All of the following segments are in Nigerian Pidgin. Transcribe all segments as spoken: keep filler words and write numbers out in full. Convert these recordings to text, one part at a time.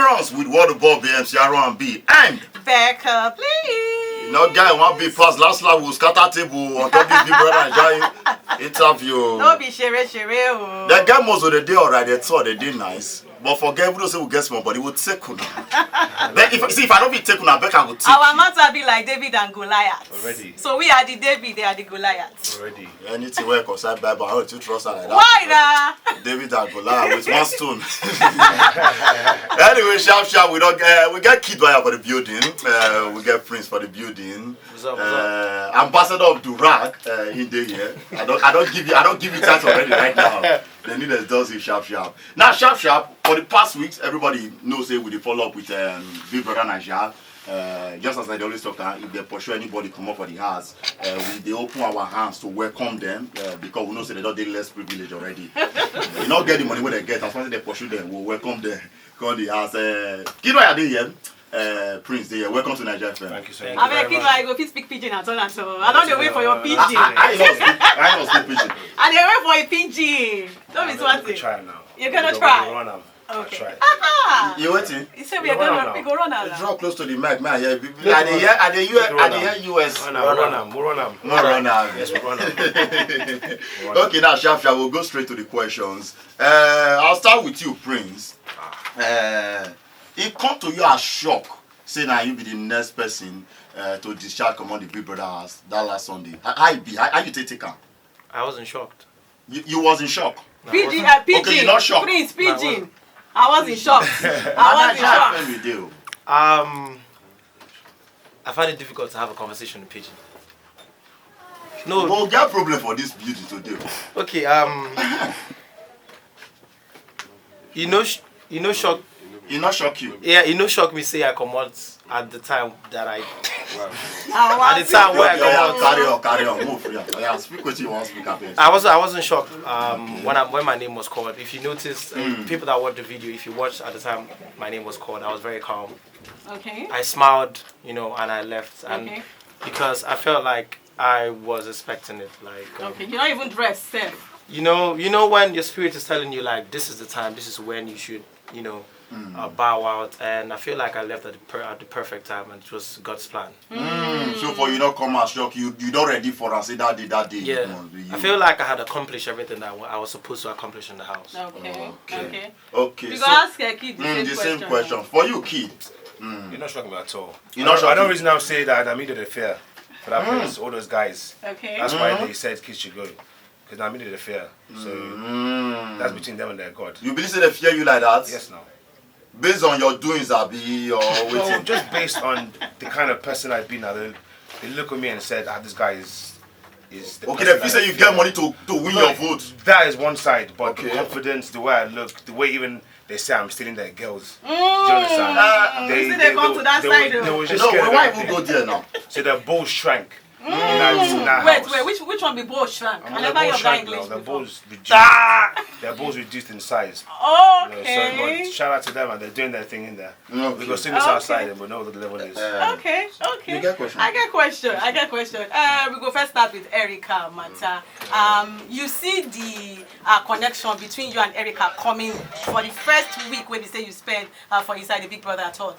Runs with World of Ball B M C R one B and Becca, please. No guy one big pass last lap will scatter table on top of the brother Jai interview. No be shere shere o. The guy most of the day alright, they saw they did nice. But for girl, we don't say we get small body, we take una. But if see if I don't be take una, Becca will take. Our matter be like David and Goliath. Already. So we are the David, they are the Goliath. Already. Anything where concern Bible, I don't you trust her like that. Why na? David and Goliath with one stone. Anyway, sharp sharp, we don't uh, we get kid wire for the building. Uh, we get prince for the building. What's up, what's up? Uh, ambassador of Durag uh, in the year. I don't I don't give you I don't give you that already right now. The leaders does it sharp sharp. Now sharp sharp for the past weeks, everybody knows say we dey follow up with um, Big Brother Nigeria. Uh, just as I dey always talk, uh, if they pursue anybody come up for the house, uh, we dey open our hands to welcome them uh, because we know say they don't dey less privilege already. We not get the money when they get. As far as they pursue them, we'll welcome them. Come the house. Uh, Kid, why are they here? Uh, Prince, they here. Welcome to Nigeria F M. Thank you so much. Abeg, Kid, I go fit speak pidgin at all at all. I don't dey wait for your pidgin. I, I, I don't speak. I don't speak pidgin. I dey wait for a pidgin. Don't be swanty. Try now. You're gonna try. Run am. Okay. Aha! You waiting? You say we are gonna we go run out. Draw close to the mic, man. Yeah, I dey hear, I dey hear, I dey hear U S. Run am, run am, run am. No run am. Yes, we run am. Okay, now sharp sharp. We'll go straight to the questions. Uh, I'll start with you, Prince. Uh, it come to you as shock. Say now you be the next person uh, to discharge command the Big Brother house that last Sunday. How, how you be? How, how you take take am? I wasn't shocked. You, you was in shock. Pidgin, uh, pidgin. Okay, you not shocked. Prince, pidgin. I wasn't shocked. I wasn't shocked. Let me do. Um, I find it difficult to have a conversation in pidgin. No. Well, we get problem for this beauty today. Okay. Um, you know, sh- you know, shock. He not shock you. Yeah, he no shock me. Say I come out at the time that I. At the time where I come out. Carry on, carry on, move. Yeah, yeah. Speak what you want. Speak up. I was I wasn't shocked um, when I, when my name was called. If you notice, uh, people that watched the video, if you watched at the time my name was called, I was very calm. Okay. I smiled, you know, and I left, and okay. Because I felt like I was expecting it. Like um, okay, you don't even dress, sir. You know, you know when your spirit is telling you like this is the time, this is when you should, you know, mm. uh, bow out. And I feel like I left at the, per- at the perfect time, and it was God's plan. Mm. So for you not come as shock, you you don't ready for us that day, that day. Yeah, I feel like I had accomplished everything that I wa- I was supposed to accomplish in the house. Okay. Okay. Okay. Okay. You so, go ask a kid the, mm, same, the question. Same question for you, kid. Mm. You not shock me at all. You not shock. I don't reason now say that I mean the fear for that place, all those guys. Okay. That's why they said kids should go. Because now I mean the fear. So that's between them and their God. You believe say they fear you like that? Yes, now. Based on your doings, Abi, or no, waiting? Just based on the kind of person I've been. They, they look at me and said, "Ah, this guy is is the okay." They feel say you get money to to win your vote. That is one side, but the confidence, the way I look, the way even they say I'm stealing their girls. Do you understand? Uh, they, they, they come to that side. They were just no, why we go there now? So their balls shrank. Mm. Wait, wait, which which one be balls shrank? I never hear that English before. Their balls reduced. Ah! Their balls reduced in size. Okay. You know, so, but shout out to them and they're doing their thing in there. Okay. We go see this outside and we know what the level is. Uh, okay, okay. You get question? I get question. I get question. Uh, we go first start with Erica matter. Um, you see the uh, connection between you and Erica coming for the first week where they say you spend uh, for inside the Big Brother at all.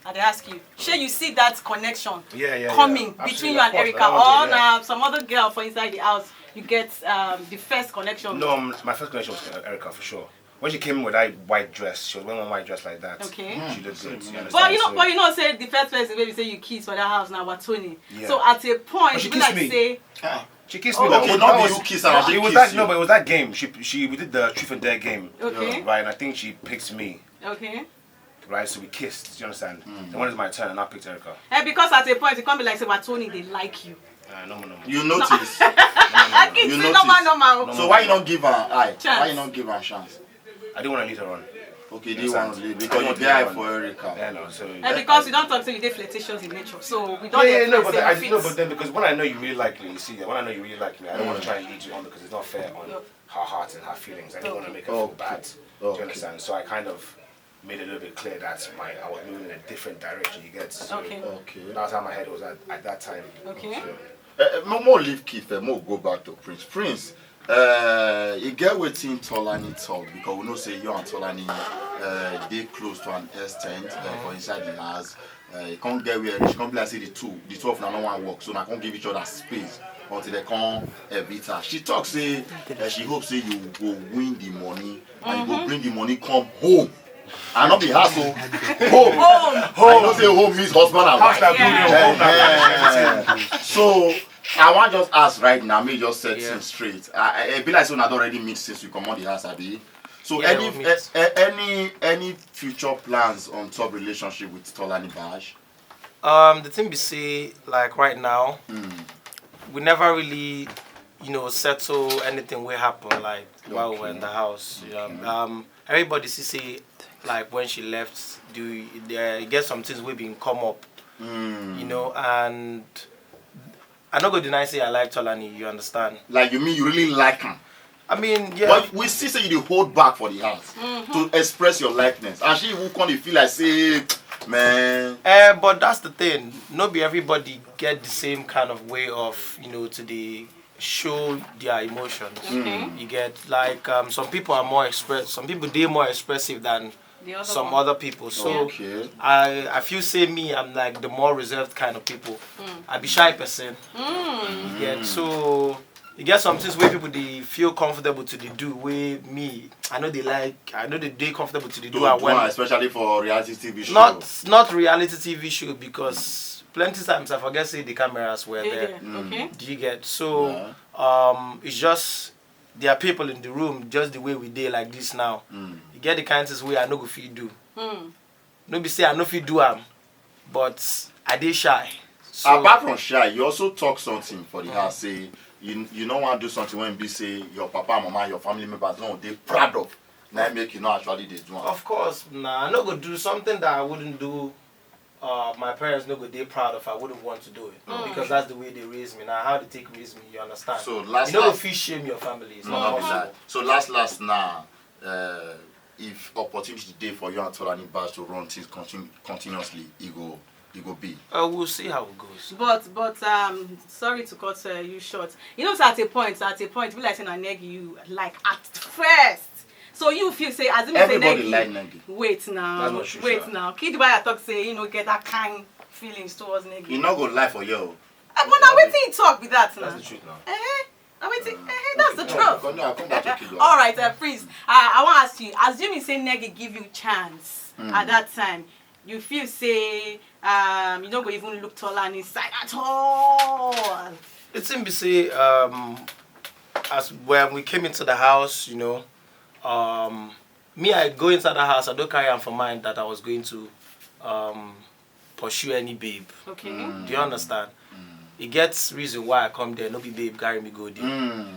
I dey ask you, shey you see that connection yeah, yeah, coming yeah. Between you and Erica, or yeah. Now some other girl for inside the house, you get um, the first connection? No, um, my first connection was Erica for sure. When she came with that white dress, she was wearing one white dress like that. Okay. She looked good. You but you know, so, but you know, say the first person maybe say you kiss for that house now, what Tony. Yeah. So at a point, but she you be like me. Say, ah. She kissed me. Oh, okay, not you kiss her. It was that, no, but it was that game. She, she, we did the truth or dare game. Okay. Right, and I think she picked me. Okay. Right, so we kissed. Do you understand? Mm. Then when it's my turn, and I picked Erica. Eh, because at a point, it can't be like say, "What Tony, they like you." Uh, no, no, no. You notice? No, no, no, no. You notice? Normal, normal. So why you not give her eye? Chance. Why you not give her a chance? I didn't want to lead her on. Okay, do you want to lead because you there for Erica? Yeah, no. So and because you don't talk to you, they flirtatious in nature. So we don't. Yeah, yeah, no, but I, no, but then because when I know you really like me, you see, when I know you really like me, I don't want to try and lead you on because it's not fair on her heart and her feelings. I didn't want to make her feel bad. Do you understand? So I kind of made it a little bit clear that my I was moving in a different direction. You get so okay. Okay. That's how my head was at, at that time. Okay. So, uh, more, more leave Keith, uh, more go back to Prince. Prince, uh, you get waiting Tolani talk because we know say you and Tolani Uh, dey close to an extent uh, for inside the house. Uh, e come get where she come be like say the two, the two of them no wan work, so na come give each other space until they come evict her. She talk say uh, she hope say you go win the money and you go bring the money come home. And not be house o, home. Home. I know say home means husband and wife. House like building, home like everything. So I wan just ask right now, make you just set things straight. I, I, I be like say una don already meet since we comot the house, abi? So any a, a, any any future plans on top relationship with Tolani Bash? Um, the thing be say, like, right now, we never really, you know, settle anything wey happen, like, while we were in the house. You know? Um, everybody see say, like, when she left, do the, get some things wey been come up, you know, and I no go deny say I like Tolani, you understand? Like, you mean you really like him? I mean, yeah. But we see say you dey hold back for the house to express your likeness, and she even come dey feel like say, man. Eh, but that's the thing. No be everybody get the same kind of way of, you know, to dey show their emotions. You get, like, um, some people are more express. Some people dey more expressive than The other some one. Other people. So Okay. I I feel say me, I'm, like, the more reserved kind of people. I be shy person. You get, so you get some things where people dey feel comfortable to dey do wey me I know they like I know they dey comfortable to dey do Do am when one, especially for reality T V show. Not not reality T V show, because plenty times I forget say the cameras were Dey there. there. Okay. Do you get? So um it's just there are people in the room, just the way we dey like this now. You get the kind things wey I no go fit do. No be say I no fit do am, but I dey shy. So Apart from shy, you also talk something for the house. Say you you no wan do something when be say your papa, mama, your family members no dey proud of. Na im make you no actually dey do am. Of course, nah, I no go do something that I wouldn't do. Uh, my parents no go dey proud of. I wouldn't want to do it because that's the way they raise me. Now, how they take raise me, you understand? So last You no go last, fit shame your family. It's no, not no be possible. Lie. So last last now, uh, if opportunity dey for you and Tolani Bash to run things continu- continuously, e go e go be. Uh, we'll see how it goes. But but um sorry to cut uh, you short. You know, so at a point, at a point, be like say na neg you like at first. So you feel say as if say Everybody neg like you. Negi. Wait now. That's not true, Wait sha. Now. Kid Baya talk say you know get that kind feelings towards neg You you. No go lie for you. Uh, but now wetin he talk be that now? That's the truth now. Eh, eh. Now wetin? Eh, eh, that's the truth. Come, no, come back to Kid Baya. All right, uh, please. Uh, I want to ask you. Assuming say neg give you chance at that time, you feel say um you no go even look Tolani side at all. The thing be say, um, as when we came into the house, you know, um, me I go inside the house, I don't carry am for mind that I was going to um, pursue any babe. Okay. Do you understand? It gets reason why I come there, no be babe carry me go there.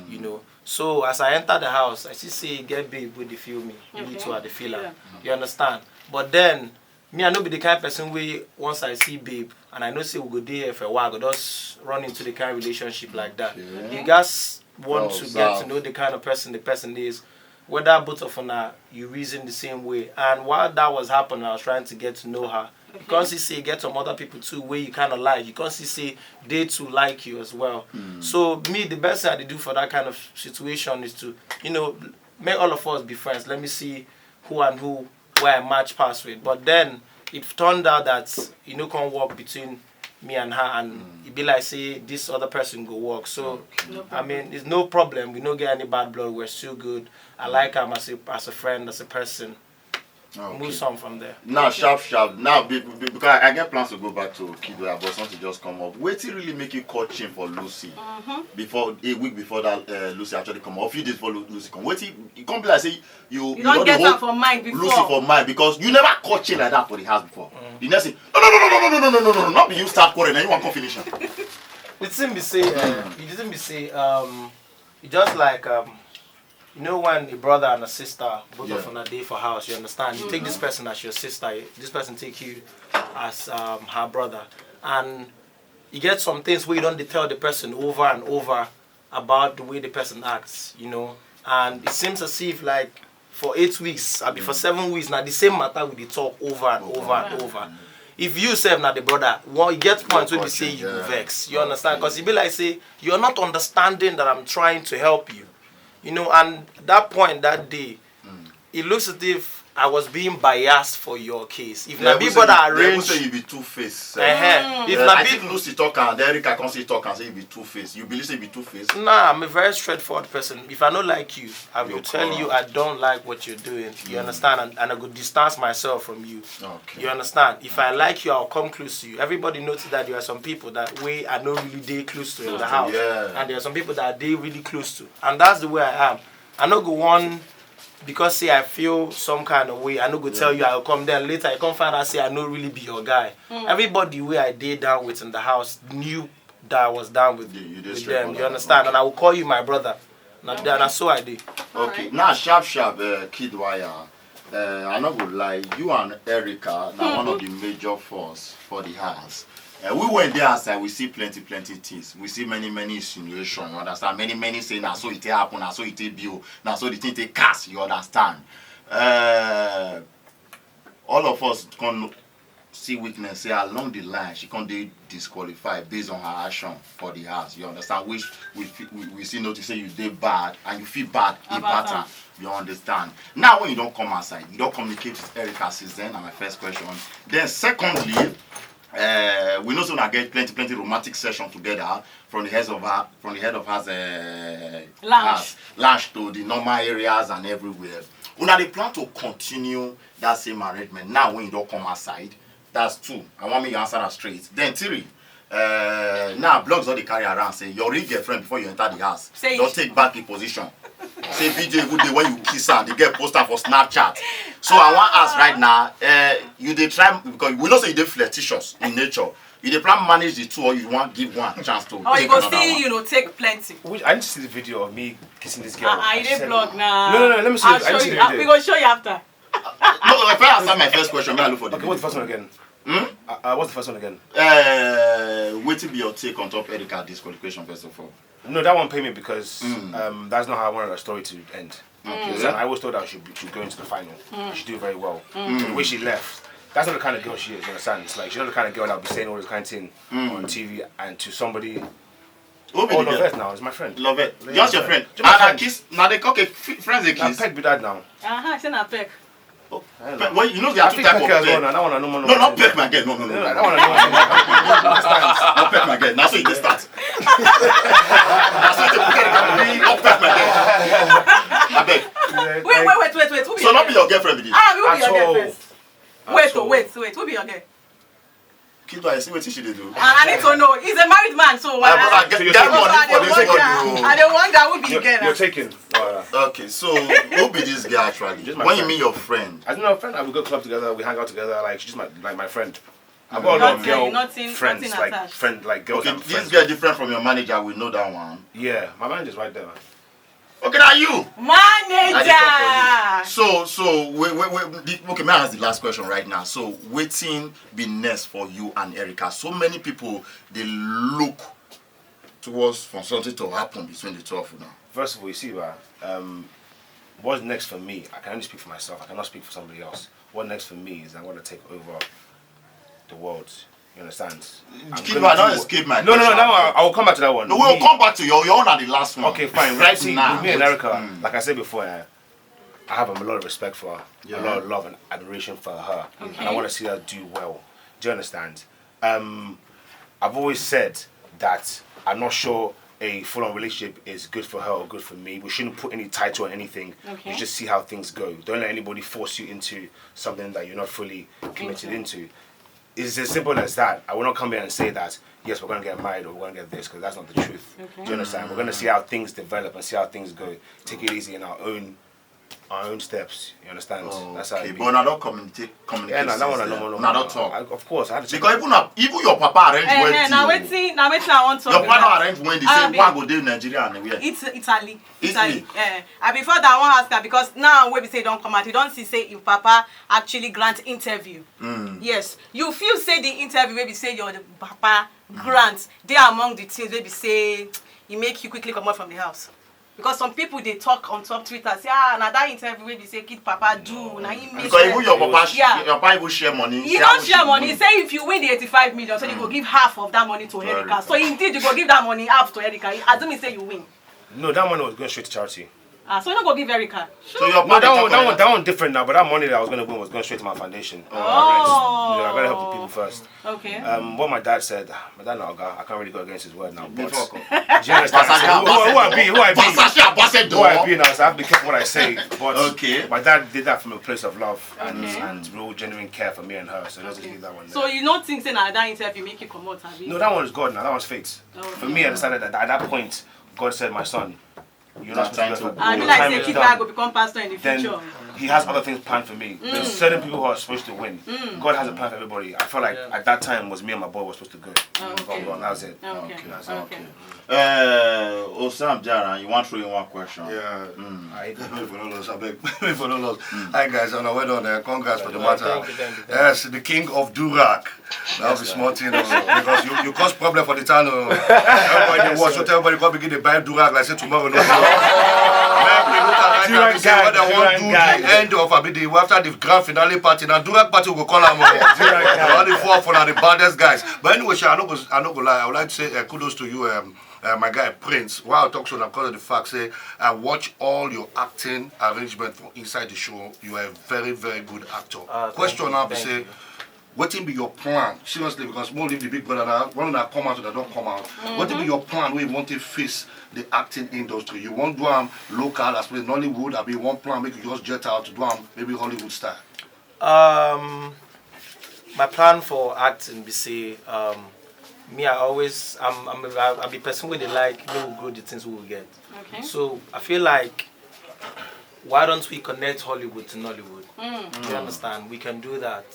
You know. So as I enter the house, I see say get babe with the feel me. Me Okay. Too, I the feel am. Yeah. You understand? But then me, I no be the kind person wey once I see babe and I know say we go there for a while, I go just run into the kind of relationship like that. Okay. You guys want Oh, to so- get to know the kind of person the person is, whether both of una you reason the same way. And while that was happening, I was trying to get to know her. You can't see say get some other people too where you kind of like. You can't see say they too like you as well. So me, the best thing I dey do for that kind of situation is to, you know, make all of us be friends. Let me see who and who where I match pass with. But then it turned out that you know can't work between me and her, and it be like say this other person go work. So No I mean, it's no problem. We no get any bad blood. We're still good. I like him as a as a friend, as a person. Okay. Move some from there. Now sharp sharp now be- be- because I get plans to go back to Kid Baya, but something just come up. Wetin really make you cut chain for Lucy before a week before that uh, Lucy actually come up, a few days before Lu- Lucy come. Wetin you come be like say you You don't dey get hold am for mind before. Lucy for mind because you never cut chain like that for the house before. The next thing, no no no no no no no no no no be you start quarrel, na you wan come finish am. The thing be say, uh, the thing be say, um, you just like um, you know when a brother and a sister, both of Yeah. una dey for house, you understand? You take this person as your sister, this person take you as um, her brother, and you get some things where you don't tell the person over and over about the way the person acts, you know, and it seems as if like for eight weeks, I be for seven weeks now the same matter we dey talk over and over and over. If you serve now the brother, one you get point wey be say you go Yeah. vex, you understand? Because e be like say you're not understanding that I'm trying to help you, you know. And that point that day, it looks as if I was being biased for your case. If na Big Brother arrange, say you be two face. Uh-huh. If na I think Lucy talk and Erica come say talk and say you be two face. You believe say you be two face? Nah, I'm a very straightforward person. If I don't like you, I will tell you I don't like what you're doing. You understand? And, and I go distance myself from you. Okay. You understand? If I like you, I'll come close to you. Everybody notice that there are some people that way I don't really dey close to in the house. Yeah. And there are some people that I dey really close to. And that's the way I am. I no go one because say I feel some kind of way, I no go tell you I will come. Then later I come find out say I no really be your guy. Everybody wey I dey down with in the house knew that I was down with, you, you with them. You understand? And I will call you my brother. Na, na so I dey. Okay, now sharp sharp, uh, Kid Wire. Uh, I no go lie, you and Erica na one of the major force for the house. Uh, we went there outside, we see plenty plenty things. We see many many insinuation. You understand? Many many say na so it take happen, na so it take be o, na so the thing take cast. You understand? Uh, all of us come see witness say along the line she come dey disqualified based on her action for the house. You understand? Which we we, we see notice say you dey bad and you feel bad about her. You understand? Now when you don't come outside, you don't communicate with Erica since then. Na my first question. Then secondly, uh, we know say una get plenty plenty romantic session together from the heads of her from the head of house, uh, house lash to the normal areas and everywhere. Una dey plan to continue that same arrangement now when you don't come outside? That's two. I want me to answer that straight. Then three, uh, now blogs all the carry around say your real girlfriend before you enter the house say don't take back the position. Say video even dey when you kiss her, the girl post her for Snapchat. So I want ask right now, uh, you dey try because we know say you dey flirtatious in nature. You dey plan manage the two, or you want give one chance to? Or you go see, you know, take plenty. Which, I need to see the video of me kissing this girl. Ah, I dey blog now. No, no, no. Let me see. I need to see the video. We go show you after. No, if I answer my first question, may I look for the video? Okay, what's the first one again? Hmm? Uh, uh, what's the first one again? Uh, wetin be your take on top Erica disqualification first of all? No, that one pay me because um, that's not how I wanted our story to end. Okay. So I always thought that she should go into the final. She do very well. The way she left, that's not the kind of girl she is. You understand? It's like she's not the kind of girl that would be saying all this kind of thing on T V and to somebody. Who be the girl? Lovette now. It's my friend. Lovette. Just your friend. Just my friend. Kiss. Now they okay. Friends they kiss. Peg be that now. Uh huh. Say na peg. Well, you know there are two types of peg. No, not peg my girl. No, no, no, no. That one I know. Not peg my girl. Now so you dey start. Now so you dey put it. Not peg my girl. I beg. Wait, wait, wait, wait, wait. So not be your girlfriend be this? Ah, we will be your girlfriend. Wait, oh, wait, wait. Who be your girl? Kid Wire, see wetin she dey do. I, I need to know. He's a married man, so why? I, I get, get money for this one. I dey wonder who be girl. You're taking. Okay, so who be this girl actually? When you mean your friend? I don't know, friend. We go club together. We hang out together. Like she's my like my friend. I've got a lot of girl friends, like friend, like girls. Okay, this girl different from your manager. We know that one. Yeah, my manager's right there, man. Okay, now you. Manager. So, so we, we, we, the, okay, may I ask the last question right now? So, wetin be next for you and Erica? So many people they look towards for something to happen between the two of you now. First of all, you see, ba, um, what's next for me? I can only speak for myself. I cannot speak for somebody else. What next for me is I want to take over the world. You understand? Keep on, don't escape my question. No, no, no, no, I will come back to that one. No, we'll come back to your, your own and the last one. Okay, fine. Right now, with me and Erica, like I said before, eh, I have a lot of respect for her, a lot of love and admiration for her, and I want to see her do well. Do you understand? Um, I've always said that I'm not sure a full-on relationship is good for her or good for me. We shouldn't put any title on anything. Okay. You just see how things go. Don't let anybody force you into something that you're not fully committed into. It's as simple as that. I will not come here and say that, yes, we're gonna get married or we're gonna get this, 'cause that's not the truth. Okay. Do you understand? We're gonna see how things develop and see how things go. Take it easy in our own, our own steps. You understand? That's how it be. But una don communicate, communicate since then. Yeah, no, no, no, no, no. Una don talk. I, of course, I had to check. Because even, even your papa arrange wedding. Eh, eh, na wetin, na wetin I want to talk about. Your papa arrange wedding. Say one go dey Nigeria and where? It's Italy. Italy. Eh, I before that one ask her because now wey be say e don come out, you don see say im papa actually grant interview. Yes, you feel say the interview wey be say your papa grant dey among the things wey be say e make you quickly comot from the house? Because some people dey talk on top Twitter say, ah, na that interview wey be say Kid Papa do, na him make. Because even your papa, your papa even share money. He don share money. Say if you win the eighty-five million, so you go give half of that money to Erica. So indeed, you go give that money half to Erica. Assuming say you win. No, that money was going straight to charity. Ah, so you no go give Erica. So your No, party that talk one, that like one, that one different now. But that money that I was gonna win was going straight to my foundation. Oh. You know, I gotta help the people first. Okay. Um, what my dad said, my dad, no, I can't really go against his word now. But Before do you understand? So who, who I be? Who I be? Pasasha, Pasasha, Who I be now? So I have to be careful what I say. But Okay. my dad did that from a place of love and, Okay. and real genuine care for me and her. So let's just leave that one there. So you don't think say na that himself you make you comot, abi? No, that one is God now. That one's fate. Okay. For me, I decided that at that point, God said, "My son, you're not That supposed to time be to here. I Your be like time say is keep done." I go become pastor in the Then future. He has other things planned for me. There's certain people who are supposed to win. God has a plan for everybody. I feel like Yeah. at that time was me and my boy were supposed to go. Oh, okay. Well, that's it. Okay. Okay, that's Okay. okay. Uh, Osam Jara, you want to throw in one question? Yeah. Mm. I make for no loss, I beg. Make for no loss. Hi guys, and well done. Uh, congrats for the Uh, matter. thank you, thank you, thank you. Yes, the king of Durak. That was a small thing, oh, because you, you cause problem for the town. Oh. Everybody dey watch, so everybody come begin to buy Durak like say tomorrow no show. Make we look at right now, we say when they wan do the end of, I mean, the, after the grand finale party, now Durak party will call am. Oh. All the four for now the baddest guys. But anyway, sha, I no go, I no go lie. I would like to say uh, kudos to you, um, uh, my guy Prince. Why I talk so now because of the fact say I watch all your acting arrangement for inside the show. You are a very, very good actor. Ah, thank Question you, now be thank say, you. Wetin be your plan? Seriously, because more leave the big brother now. One of come out, that don't come out. Wetin be your plan? Wey you want to face the acting industry? You wan do am local as well Nollywood? Abi you wan plan make you just jet out to do am maybe Hollywood style? Um, my plan for acting be say um, me I always I'm I'm a, I be person wey dey like make we grow the things wey we get. Okay. So I feel like why don't we connect Hollywood to Nollywood? You understand? We can do that.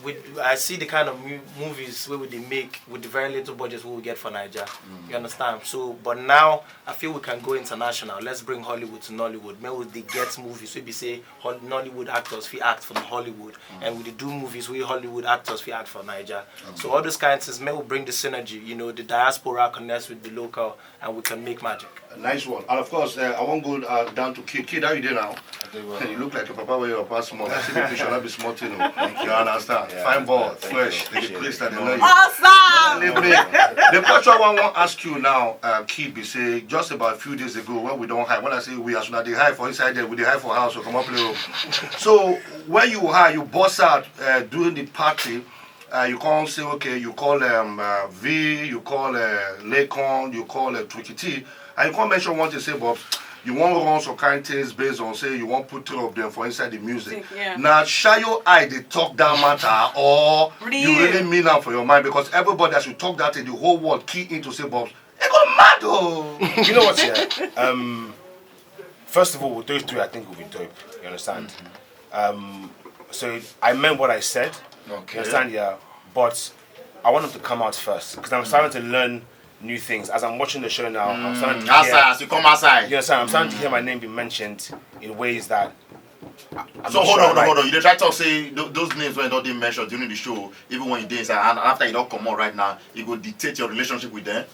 We, I see the kind of mu- movies wey we dey make with the very little budget wey we get for Naija. You understand? So, but now I feel we can go international. Let's bring Hollywood to Nollywood. Make we dey get movies wey be say Hol- Nollywood actors fit act for Hollywood, and we dey do movies wey Hollywood actors fit act for Naija. So all those kind of things, make we bring the synergy. You know, the diaspora connects with the local, and we can make magic. Nice one. And of course, uh, I wan go uh, down to Kid. Kid, how you dey now? You look like your papa wey your papa small. I see the picture, no be small thing. Oh. You understand? Fine ball, fresh. The place that they know you. Awesome. Leave me. The question I wan ask you now, uh, Kid, be say just about a few days ago when we don high, when I say we, as una dey high for inside there, we dey high for house, so come up play. Oh. So when you high, you burst out uh, during the party. Uh, you come say okay, you call um, uh, V, you call uh, Laycon, you call uh, Twikiti, and you come mention one thing say, but you wan run some kind things based on say you wan put three of them for inside the music. Yeah. Na shayo eye dey talk that matter or you Real. Really mean am for your mind because everybody as you talk that thing, the whole world key into say, but e go mad oh. You know what? Yeah. Um, first of all, with those three, I think will be dope. You understand? Um, so I meant what I said. Okay. You understand? Yeah. But I want them to come out first because I'm starting to learn new things as I'm watching the show now. I'm starting to hear, Outside, as you come outside. You understand? I'm starting to hear my name be mentioned in ways that. I'm So not hold sure on, hold I on, hold like. on. You dey try talk say tho- those names wey don dey mentioned during the show, even when you dey inside, and after you don comot right now, e go dictate your relationship with them.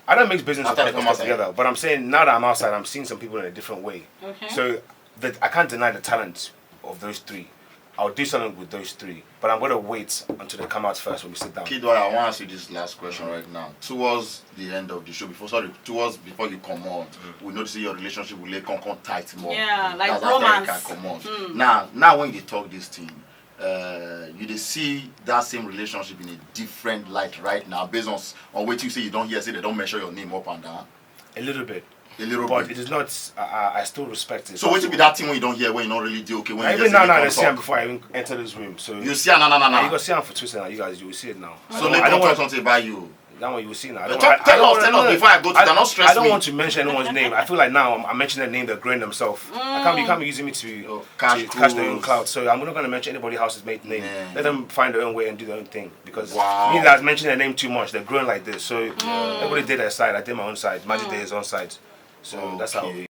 I don't mix business After and they come politics outside. Together, but I'm saying now that I'm outside, I'm seeing some people in a different way. Okay. So that I can't deny the talent of those three. I'll do something with those three, but I'm gonna wait until they come out first when we sit down. Kid, I want to ask you this last question right now. Towards the end of the show, before sorry, towards before you come on, we notice your relationship with Laycon come tight more. Yeah, like That's after romance. Erica come on. Now, now when you talk this thing, uh, you dey see that same relationship in a different light right now, based on s- on what you say you don't hear, say they don't measure your name up and down. A little bit. A little But bit. It is not. I, I- I still respect it. So what be that thing when you don't hear, when you don't really do okay? When I you even just say now, you I don't see him talk? Before I even enter this room. So You see, ah, nah, nah, nah, And you nah. go see him for Twitter now. You guys, you will see it now. I So don't- they I come don't talk want, something about you. that one you will see now. I Tell don't want- I don't us, want- tell us no, before I go to I, that. Not stress I don't me. want to mention anyone's name. I feel like now I'm, I'm mentioning a name that growing themselves. I can't be, can't be using me to, Oh, to cash catch the own cruise. Cloud. So I'm not gonna mention anybody else's made name. Yeah. Let them find their own way and do their own thing. Because Wow. me, that's mentioning their name too much. They're growing like this. So everybody did their side. I did my own side. Magic did his own side. So that's how. Okay.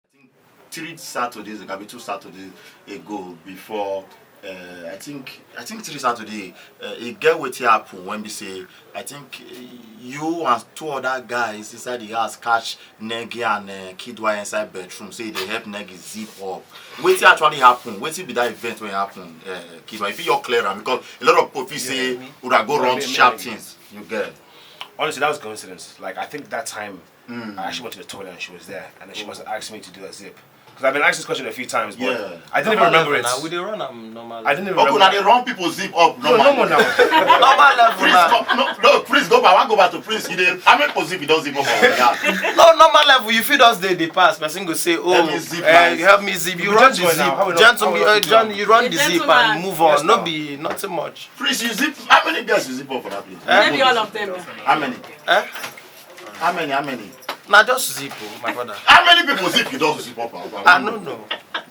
Three Saturdays, it can be two Saturdays ago before. Uh, I think I think three Saturday. Uh, e get wetin happen when be say I think uh, you and two other guys inside the house catch Negi and uh, Kidwa inside bedroom. Say they help Negi zip up. Wetin actually happen? Wetin be that event when happen? Uh, Kidwa, if you clear am because a lot of people feel say me- would have go Yeah, run me- me- sharp me- things. You get. Honestly, that was coincidence. Like I think that time I actually went to the toilet and she was there, and then she must have asked me to do a zip. Because I've been asked this question a few times, but Yeah. I didn't even remember it. Now, we dey run am normally. I didn't even Okay, now remember. They run people zip up. No, no more now. Normal level Prince, now. Come, no, no, Prince, go back. I go back to Prince. He dey, how many people zip? He don't zip up. Yeah. No, normal level. You fit just dey the pass. Person go say, "Oh, Help me zip eh, my- help me zip." You Be run the gentleman now. How we zip. don't- Gentleman, how we uh, don't John, do you run A the zip gentleman. and move on. Yes, No now. Be nothing much. Prince, you zip. How many girls you zip up for that place? Eh? Maybe all of them. How many? Eh? How many? How many? Now just zip, oh, my brother. How many people zip you don't zip up? I don't know.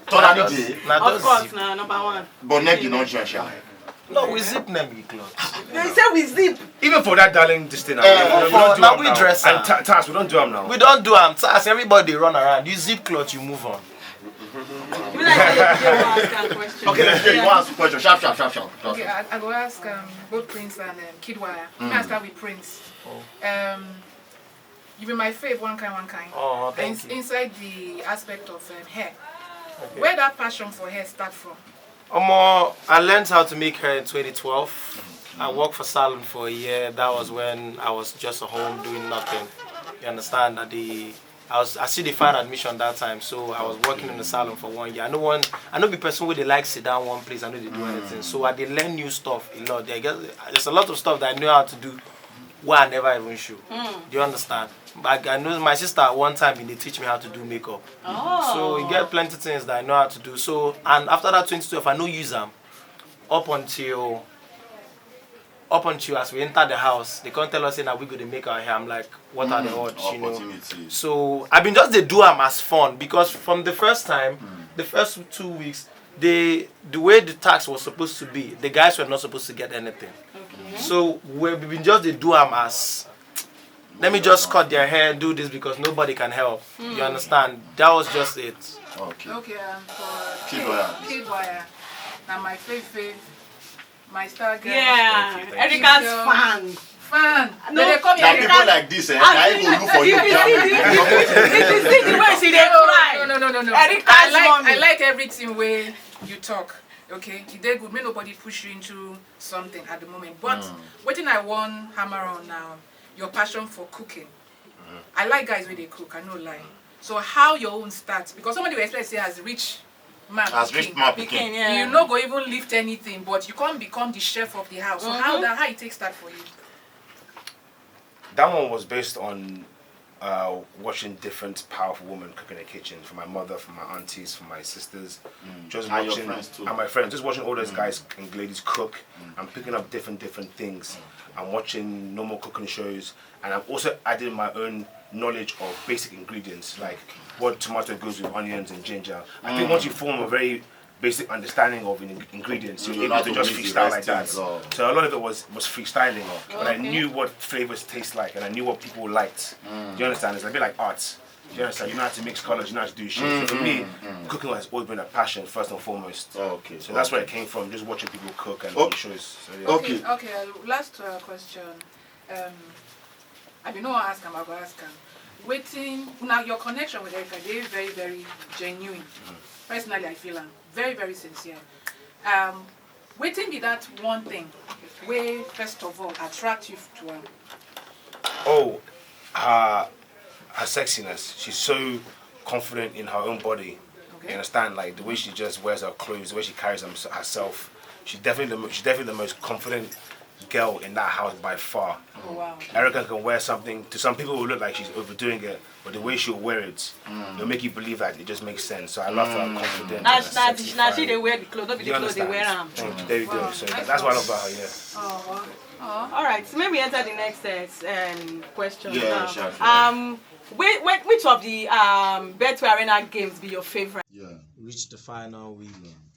Totally day. Now Of just course, zip. Now number one. But neck you not join shy. No, we zip them with clothes. They say we zip. Even for that darling, this thing. Eh. we don't do Now am we now. dress And am. Ta- Tas, we don't do am now. We don't do am. So as everybody run around, you zip clothes, you move on. We like say you dey ask am question. Okay, let's go. You want to ask a question? Sharp, sharp, sharp, sharp, sharp. Okay, I, I go ask um, both Prince and um, Kid Wire. May I start with Prince? Um, you be my fave, one kind, one kind. Oh, thank Ins- you. Inside the aspect of um, hair, where that passion for hair start from? Omo, I learned how to make hair in twenty twelve. I worked for salon for a year. That was when I was just at home doing nothing. You understand that the I was I still dey find admission that time, so I was working in the salon for one year. I no one I no be person wey dey like sit down one place. I no dey do anything, so I dey learn new stuff a lot. There get, there's a lot of stuff that I know how to do, wey I never even show. Do you understand? Like I know my sister one time been dey teach me how to do makeup. So e get plenty things that I know how to do. So and after that twenty twelve, I no use am up until up until as we enter the house, they come tell us say na we go dey make our hair. I'm like, what are the odds, you know? Opportunity. So I been just dey do am as fun because from the first time, the first two weeks, the the way the tax was supposed to be, the guys were not supposed to get anything. So we been just dey do am as let me just cut their hair, do this because nobody can help. You understand? That was just it. Okay. Okay, um, for Kid Wire. Kid Wire. Now my fave fave, my star girl. Yeah, Thank you, thank you. Erica's Girl. Fan. Fan. No. They call me There are Erica. People like this, eh? I I go look for you. If you see the, if you see the way she dey No, cry. no, no, no, no, no. Erica's I like, mommy. I like everything where you talk. Okay, you dey good. May nobody push you into something at the moment. But what I want hammer on now, your passion for cooking. I like guys where they cook. I no lie. So how your own start? Because somebody will expect say as rich man, As pikin, rich man Pikin, picking. yeah. you no go even lift anything, but you can't become the chef of the house. So how that how it takes start for you? That one was based on uh, watching different powerful women cook in the kitchen, for my mother, for my aunties, for my sisters. Just And your watching friends too. And my friends, just watching all those guys and ladies cook and picking up different different things and watching normal cooking shows. And I've also added my own knowledge of basic ingredients, like what tomato goes with onions and ginger. I think once you form a very basic understanding of in- ingredients, you're You able like to to just mix the freestyle right like that. things, oh. So a lot of it was was freestyling, but I Okay. knew what flavors taste like, and I knew what people liked. Do you understand? It's a bit like art. Do you understand? You know how to mix colors, you know how to do shit. So for me, cooking has always been a passion first and foremost. Okay, So that's where it okay. came from, just watching people cook and Oh. shows. So, yeah. Okay. Okay, last uh, question. Um, I bin no wan ask am, I go ask am. Wetin now your connection with Erica dey very very genuine. Personally, I feel am very very sincere. Um, wetin be that one thing wey first of all attract you to am? Oh, her her sexiness. She's so confident in her own body. Okay. You understand, like the way she just wears her clothes, the way she carries them, herself. She's definitely the, mo- she's definitely the most confident girl in that house by far. Oh wow. Erica can wear something. To some people, it will look like she's overdoing it, but the way she'll wear it, it'll make you believe that it just makes sense. So I love her confidence. Na And she na sexy she na she fine. Dey wear the clothes, no be You the clothes dey understand? Wear am. Mm, there you go. Wow, So nice that's what I one. love about her. Yeah. Oh, oh. All right, so maybe enter the next uh, um, question Yeah, now. sure, sure. Um, which, which of the um Betway Arena games be your favorite? Yeah. Reach the final week,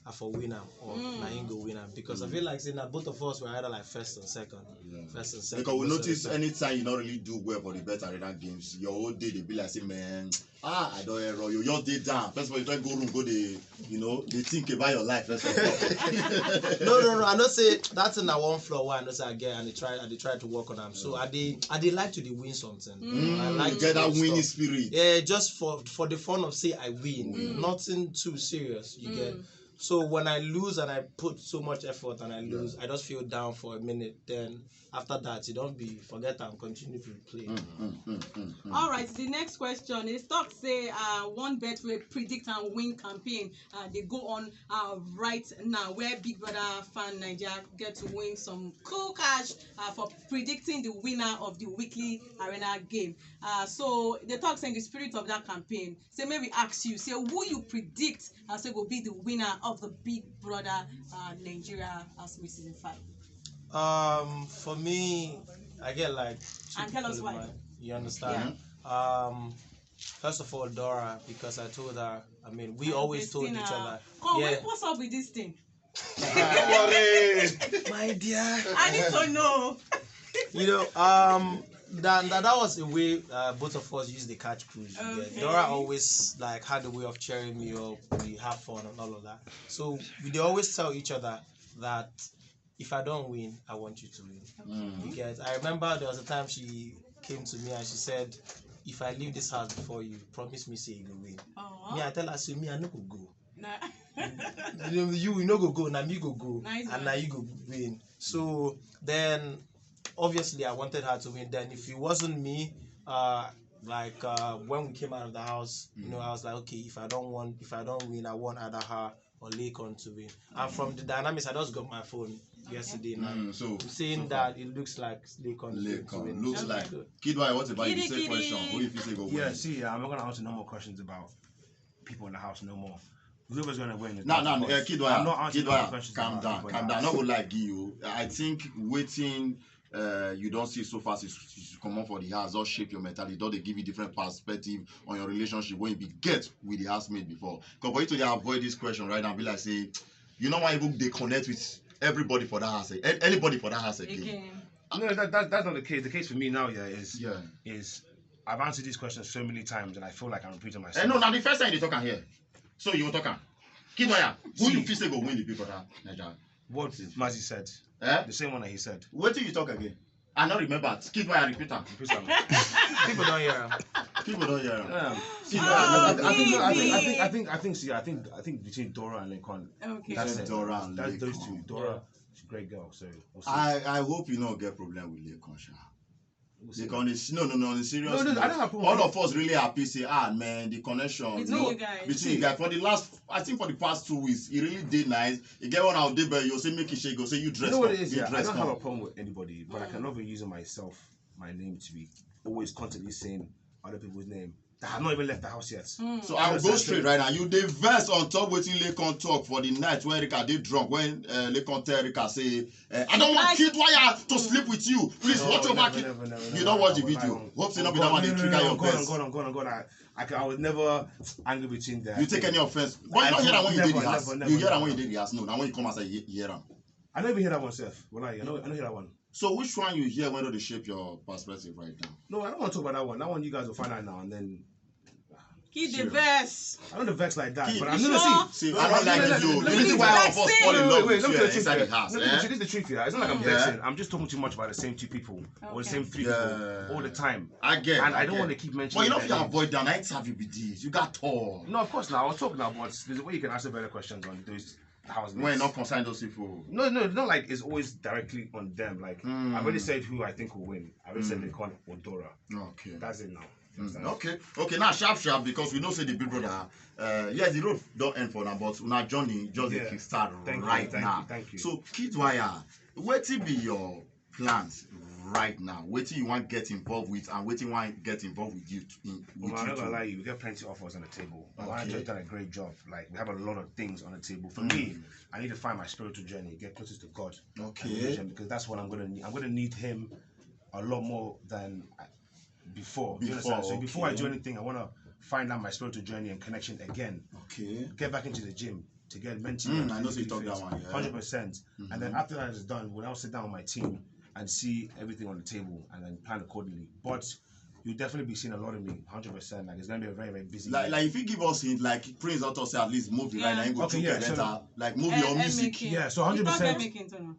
I for win am or na him go win am, because I feel like say na both of us were either like first and second. Yeah. First and second. Because we most of the notice time. Anytime you don't really do well for the Betway Arena games, your whole day they be like, say, man, ah, I don't error. You just dey down. First of all, you first go room, go dey, you know, dey think about your life. First of all. No, no, no. I know say that thing I want floor one. I know say I get and they try and they try to work on them. So I dey I dey like to dey win something. I like Get to that win winning stuff. Spirit. Yeah, just for for the fun of say I win. Nothing too serious. You get. So when I lose and I put so much effort and I lose, I just feel down for a minute. Then after that, you don't be forget and continue to play. Mm, mm, mm, mm, mm. All right, the next question is talk say uh, one Betway predict and win campaign uh, they go on uh, right now where Big Brother fan Nigeria get to win some cool cash uh, for predicting the winner of the weekly arena game. Uh, so the talk saying the spirit of that campaign. Say maybe ask you, say who you predict uh, say go be the winner of the Big Brother uh, Nigeria House Mix season five. Um, for me, I get like two And tell us people in why. Mind. You understand? Um, first of all, Dora, because I told her. I mean, we always told each Christina. Other. Come, Yeah. Wait, what's up with this thing? My dear. I need to know. You know, um, that, that, that was a way uh, both of us used the catch cruise. You get? Okay. Dora always like had a way of cheering me up. We have fun and all of that. So we they always tell each other that if I don't win, I want you to win. Mm. You get? I remember there was a time she came to me and she said, "If I leave this house before you, promise me say you go win." Aw. Me, I tell her, say me, I no go go. Nah. You, you, you no go go, na me go go, Nice and one. Now you go win. So then, obviously, I wanted her to win. Then if it wasn't me, uh, like uh, when we came out of the house, you know, I was like, okay, if I don't want, if I don't win, I want either her or Laycon to win. And from the dynamics, I just got my phone yesterday night. Mm, so I'm saying so far. That it looks like Laycon is going to Laycon win. Looks Okay. Like Kid Wire, what about the Kitty, same question? kitty. Who if you say go win? Yeah, see, I'm not gonna answer no more questions about people in the house no more. Whoever's gonna win. is Nah, gonna nah, win. uh, Kid I'm Wire, not answering Kid no more Wire, questions calm about down, people in calm the down. house. Not gonna lie, give you. I think waiting. Uh, you don't see so fast is come on for the house. Don't shape your mentality. Don't they give you different perspective on your relationship when you be get with the housemate before? Because for you to dey avoid this question right now, be like say, you know why even they connect with everybody for that house, eh? Anybody for that house again. Again. No, that, that that's not the case. The case for me now, yeah, is Yeah. is I've answered these questions so many times, and I feel like I'm repeating myself. Eh, no, now the first time you talk am here, so you talk am. Kid Wire, who See. You feel say go win the Big Brother Nigeria? What Mazi said, Eh? The same one that he said. Wetin you talk again? I no remember. Kid Wire, repeat am. Repeat am. People don't hear. People don't hear am. Yeah. See, Oh, I think, I think, I think, I baby. think, I think, I think, see, I think, I think between Dora and Laycon, Okay. that's Between it. Dora and That's those Laycon. Two. Dora, she's a great girl. So we'll see. I I hope you no get problem with Laycon, sha. We'll see. Laycon is no no no. On a serious No, no, note, I don't have problem all with of us really happy. Say, ah man, the connection Between you know, you guys. Between you guys for the last, I think for the past two weeks, it really did nice. You get one out there, but you say make it shake, go say you dress You know up, what it is? you Yeah, I dress don't have a up. Problem with anybody, but I cannot be using myself, my name to be always constantly saying other people's name. I've not even left the house yet. Mm. So I will Yes, go I straight think- right now. You dey vex on top wetin Laycon talk for the night when Erica dey drunk, when uh, Laycon tell Erica say, uh, I don't want Like- Kid Wire to sleep with you. Please No, watch over never, Kid. never, never, You never, don't watch the never, Video. never. Hope say no be No, that one no, dey no, trigger no, your God, vex. God, God, God, God. I, I, can, I was never angry between them. You take any offense? But you I don't hear that when you did never, the house. Never, never, You hear that never. When you did the house. No, now when you come outside, you hear am. I never hear that one, Seth. Well, I, I, know, I don't hear that one. So which one you hear when they shape your perspective right now? No, I don't want to talk about that one. That one you guys will find out now and then. Kid the Sure. Vex. I don't vex like that, Kid, but you I'm sure? gonna See, see. I don't like No, you. no, The no, reason no, why no, all of us no, fall in no, love wait, with let me you tell you inside the something. House, Let me tell eh? you, this is the truth here. It's not like I'm Yeah. vexing. I'm just talking too much about the same two people or the Okay. same three Yeah. people all the time. I get. And I don't get. want to keep mentioning. But you know, their if you names. Avoid that, I have you be this. You got tall. No, of course now. I'll talk now, but there's a way you can ask better questions on those house When mates. Not concern those people. No, no, it's not like it's always directly on them. Like Mm. I've already said who I think will win. I already said Mm. Laycon or Dora. Okay. That's it now. Mm, okay, okay. Now sharp, sharp, because we know say the Big Brother. Uh, yes, the road don't end for now, but una journey just dey Yeah. kickstart Thank you, right thank now. You, thank you. So, Kid Wire, wetin be your plans right now? Wetin you want get involved with, and wetin you want get involved with you in, with Well, I'm you not gonna two? Lie, you get plenty offers on the table. But I Okay. Just done a great job. Like we have a lot of things on the table. For Mm. Me, I need to find my spiritual journey, get closest to God, and Okay. religion, because that's what I'm gonna need. I'm gonna need Him a lot more than I- before. Do you Before, understand? So before I okay. Do anything, I wanna find out my spiritual journey and connection again. Okay. Get back into the gym to get mentally. Mm, and I know say you physically talk that fit. One. Yeah. Hundred percent. And then Mhm. After that is done, we'll now sit down with my team and see everything on the table and then plan accordingly. But you definitely be seeing a lot of me, hundred percent. Like it's gonna be a very, very busy. Like, Year. Like if you give us hint, like Prince Doctor say at least movie right Yeah. now, he go Okay, chook yeah, your so- letter. Like movie Eh, or eh, music. Making. Yeah, so You hundred talk percent. Making too now.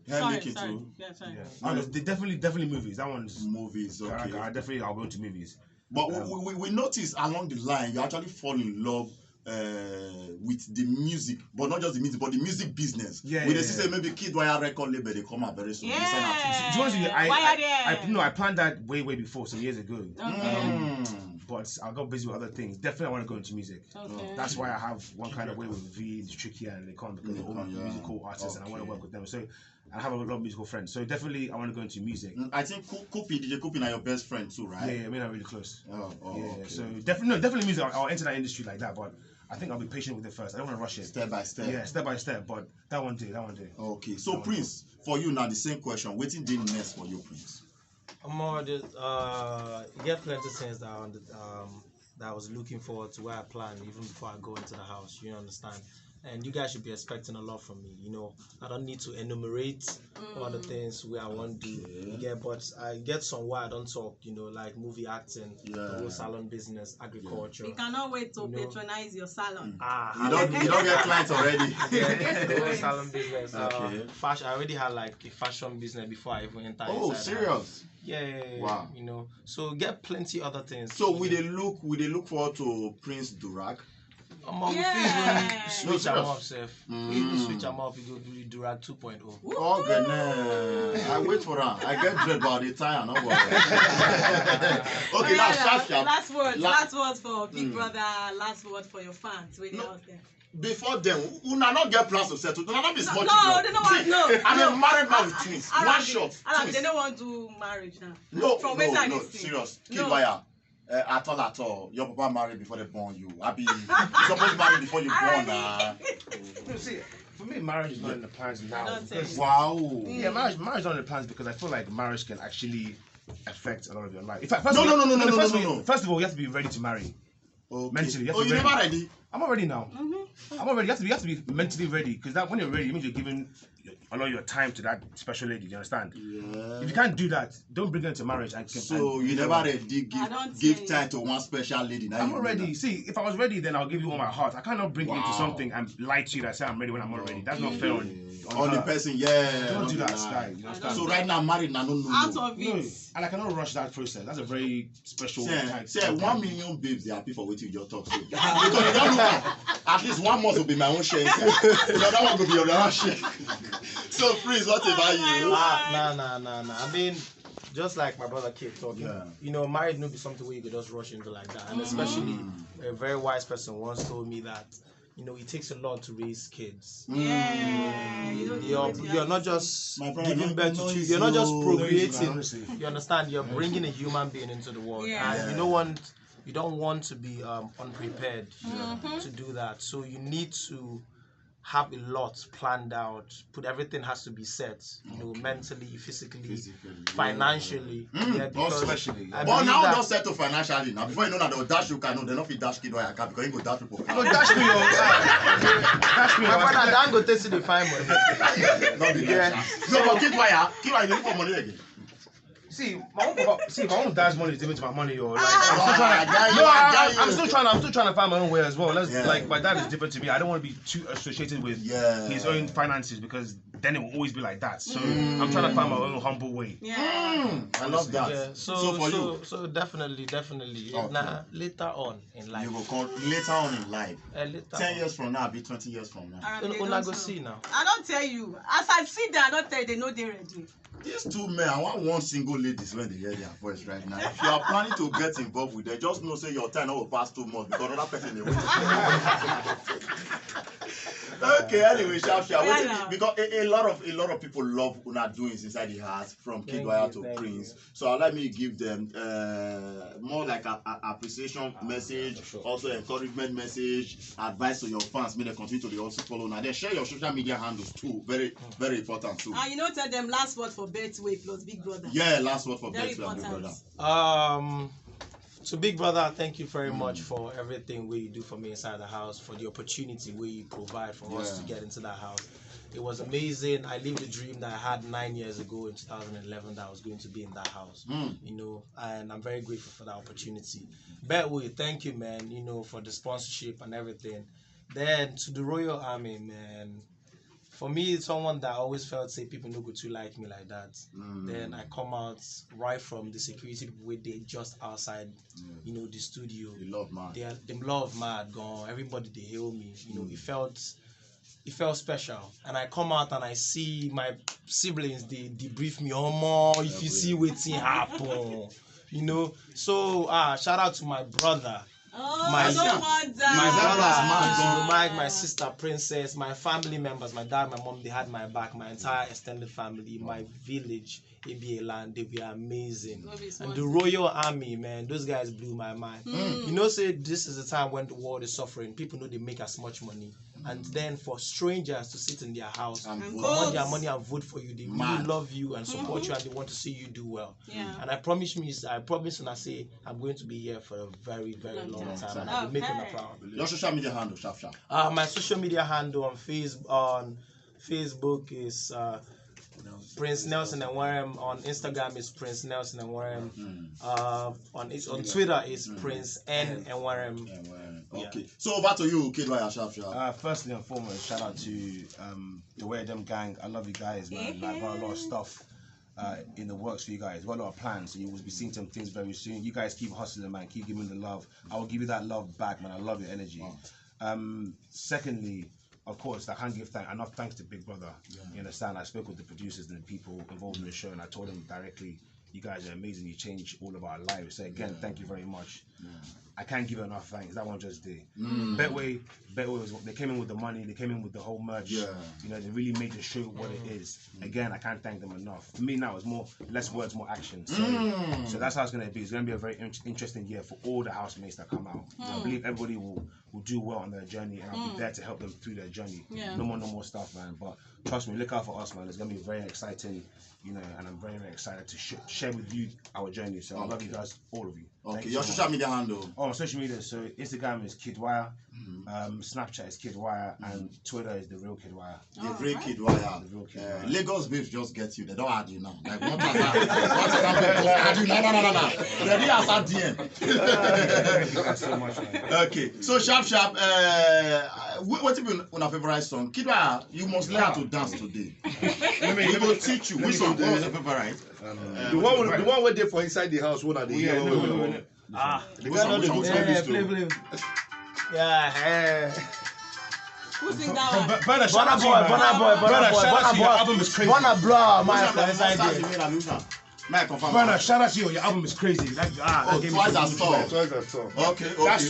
Hair Sorry, making sorry. Too. Yeah, sorry. Yeah. No, Oh, no. They definitely, definitely movies. That one's Movies, okay. I, I definitely I'll go into movies. But Um, we, we, we notice along the line you actually fall in love uh, with the music, but not just the music, but the music business. Yeah, we dey see say maybe Kid Wire record label dey come out very soon. They send out. Yeah. To be honest with you, I, Why I, are they- I, no, I planned that way, way before, some years ago. Okay. Mm. But I got busy with other things. Definitely, I want to go into music. Okay. That's why I have one kind of way with V, the Tricky, and they come because They they're all come, yeah. musical artists, and I want to Okay. work with them. So I have a lot of musical friends. So definitely, I want to go into music. Mm, I think Ku- Kupi, D J Kupi, now your best friend too, right? Yeah, yeah, me and I really close. Oh, oh, yeah, okay. So definitely, no, definitely music. I'll, I'll enter that industry like that, but I think I'll be patient with it first. I don't want to rush it. Step by step. Yeah, step by step. But that one day, that one day. Okay. So Prince, for you now, the same question. Wetin dey next for you, Prince? Omo, the, uh, you get plenty things that on the, um, that I was looking forward to where I planned even before I go into the house. You understand? And you guys should be expecting a lot from me. You know, I don't need to enumerate all the things where I want to do. Okay. Yeah, but I get some where I don't talk. You know, like movie acting, Yeah. the whole salon business, agriculture. We cannot wait to No. Patronize your salon. Ah, You don't you don't get clients already. Yeah, the whole salon business. Uh, Okay. Fashion. I already had like a fashion business before I even entered. Oh, inside the serious? Yeah, yeah, yeah, yeah, Wow. You know, so get plenty other things. So we dey look we dey look forward to Prince Durag. Um, we Yeah. fit even switch No, am serious. up, sef. We even Mm. switch am up. We go do Durag two point oh. Oh goodness. I wait for am. I get dread but I dey tie am, no worry. Okay, now Yeah, sharp sharp. Last word. La- Last word for Big Mm. Brother. Last word for your fans. Wait No. out there. Before then, una no get plans to settle. Una no be small No, children. they no want See, no. I'm no. a married man with twins. Alabi, One shot. Alabi, Twins. They no want to marriage now. No, From no, wetin I no, dey see. Serious. Kid No. Wire. Uh, at all, at all. Your papa married before they born you. Abi, you supposed marry before you born. Ah. No, see, for me, marriage is not in the plans now. I don't Because- think. Wow. Yeah, marriage, marriage is not in the plans because I feel like marriage can actually affect a lot of your life. In fact, first No, of no, all, no, no, in no, the no, first no, of all- no. First of all, you have to be ready to marry. Okay. Mentally, you have Oh, to you be never ready. Ready? I'm already now. Mm-hmm. I'm already. You have to. You have to be mentally ready because that when you're ready, it means you're giving a lot of your time to that special lady. Do you understand? Yeah. If you can't do that, don't bring them to marriage. And, So and you never ready I give don't give think- time to one special lady. Now I'm you already. know See, if I was ready, then I'll give you all my heart. I cannot bring you to Wow. Something and lie to you that say I'm ready when I'm not ready. That's not fair on, that. On the her. Person, yeah. Don't no do be that lie. Style. You I understand? don't So right now, married now, no, no, Out no. Of No, it. And I cannot rush that process. That's a very special Say, type. say type one thing. Million babes they happy for what you just talk so. Because you don't look at, at least one month will be my own share. The other one will be your own share. So please, what about you? Ah, nah, nah, nah, nah. I mean, just like my brother Kid talking, Yeah. you know, marriage no be something where you could just rush into like that. And especially a very wise person once told me that, you know, it takes a lot to raise kids. Yeah. You don't You're, do it you're not yet. just My brother, giving no, birth to no, children. it's You're not just so procreating. Honestly. You understand? You're bringing a human being into the world, Yeah. and you don't want you don't want to be um, unprepared to do that. So you need to have a lot planned out. Put everything has to be set. You know, mentally, physically, Physically, yeah. financially. Mm, Yeah, because Especially. I But believe now that- don't settle financially now. Before you know that they'll dash you car, no, they not fit dash kid or your car because you go dash people car. Go dash me your dash me My your brother Dangote see the fine money. Not be Yeah. like that. No, but keep wire, keep wire, you look for money again. See, my own papa, see, my own dad's money is different to my money, yo. Like, Ah, I'm, still trying, guy, no, I, guy, I'm, I'm still trying. I'm still trying to find my own way as well. That's Yeah. Like my dad is different to me. I don't want to be too associated with Yeah. his own finances because then it will always be like that. So I'm trying to find my own humble way. Yeah. Mm, I love that. Yeah, so, So for so, you, so definitely, definitely. Okay. Nah, later on in life. You go call later on in life. Uh, later Ten on. Years from now, be twenty years from now. Um, they Una don't go know. See now. I don't tell you. As I sit there, I don't tell you, they know they ready. These two men, I want one single ladies when they hear their voice right now. If you are planning to get involved with them, just know say your time no go pass two months because another person dey wait. Okay, anyway, sharp sharp. Yeah, Wetin now. Because a, a lot of a lot of people love una doings inside the house, from Kid Thank Wire you, to thank Prince. You. So let me give them uh, more like a, a appreciation message, for sure. Also encouragement message, advice to your fans. May they continue to dey also follow now. Then share your social media handles too. Very very important too. And you know, tell them last word for Betway plus Big Brother. Yeah, last word for Very Betway and Big important. Brother. Um, to Big Brother, thank you very much for everything we do for me inside the house, for the opportunity we provide for us to Yeah. Get into that house. It was amazing. I lived a dream that I had nine years ago in two thousand eleven that I was going to be in that house. Mm. You know, and I'm very grateful for that opportunity. Betway, thank you, man. You know, for the sponsorship and everything. Then to the Royal Army, man. For me, it's someone that always felt say people no go too like me like that. Then I come out right from the security people wey dey just outside, you know, the studio. You love man. They are, dem love mad gone. Everybody dey hail me. You know, it felt it felt special. And I come out and I see my siblings dey debrief me. Omo, if you see wetin happen, you know. So ah, shout out to my brother. Oh, My- I don't want that. My That brother, was mad. Mike, my sister, Princess, my family members, my dad, my mom, they had my back, my entire extended family, my village, A B A land, they were amazing. No be And small the Royal Army, man, those guys blew my mind. You know, say this is the time when the world is suffering. People know they make as much money. And then for strangers to sit in their house, And And vote. go- want their money and vote for you, they Mad. really love you and support you and they want to see you do well. Yeah. And I promise me, I promise and I say I'm going to be here for a very, very long Long time. time. And I'll be making them Okay. proud. Your social media handle, sharp, sharp. Uh, my social media handle on Facebook on Facebook is uh, Prince Nelson Enwerem. On Instagram is Prince Nelson Enwerem. Uh, on it's on Twitter is Prince N Enwerem. Yeah, well, okay. So over to you, Kid Wire, sharp, sharp. Uh, firstly and foremost, shout out to um, the Way Them Gang. I love you guys, man. Like, got a lot of stuff uh, in the works for you guys. Got a lot of plans, so you will be seeing some things very soon. You guys keep hustling, man. Keep giving the love. I will give you that love back, man. I love your energy. Um, secondly, of course, I can't give thank enough thanks to Big Brother. You understand? I spoke with the producers and the people involved in the show, and I told them directly, "You guys are amazing. You changed all of our lives." So again, thank you very much. I can't give enough thanks. That one just did. Betway, Betway was they came in with the money. They came in with the whole merch. Yeah. You know, they really made the show what it is. Again, I can't thank them enough. For me now, it's more less words, more action. So, so that's how it's gonna be. It's gonna be a very in- interesting year for all the housemates that come out. I believe everybody will will do well on their journey, and I'll be there to help them through their journey. Yeah. No more, no more stuff, man. But trust me, look out for us, man. It's gonna be very exciting, you know, and I'm very, very excited to sh- share with you our journey. So I love you guys, all of you. Okay, Thank you your so social much. Media handle. Oh, on social media. So Instagram is Kid Wire, um, Snapchat is Kid Wire, and Twitter is the real Kid Wire. The real Kid Wire. The real Kid Uh, Wire. Lagos babes just get you. They don't add you now. Like what has that? What has that? Just add you? No, no, no, no, no. They didn't answer D M. Thank you guys so much, man. Okay, so sharp, sharp. Uh, what what be una favorite song? Kid Wire, you must learn how to dance today. Let me, We let go me, teach you. let Which me song? do What was the- the favorite? the one, the one where they for inside the house, one of the Yeah, yellow no, one. no, no. Ah, Which song? Which song? Which song? yeah, Which play, song? play. Yeah, eh. Who sing that one? Burna, Burna Boy, Burna Boy, Burna Burna, Boy, shout out Burna to you. Your Boy. Album is crazy. Burna blow, man, Which for one? inside Which there. one? Which one? May I confirm? Burna, shout out to you. Your album is crazy. That, ah, Oh, that gave me Twice some as good tall. vibes. Twice as tall. Okay, okay. That's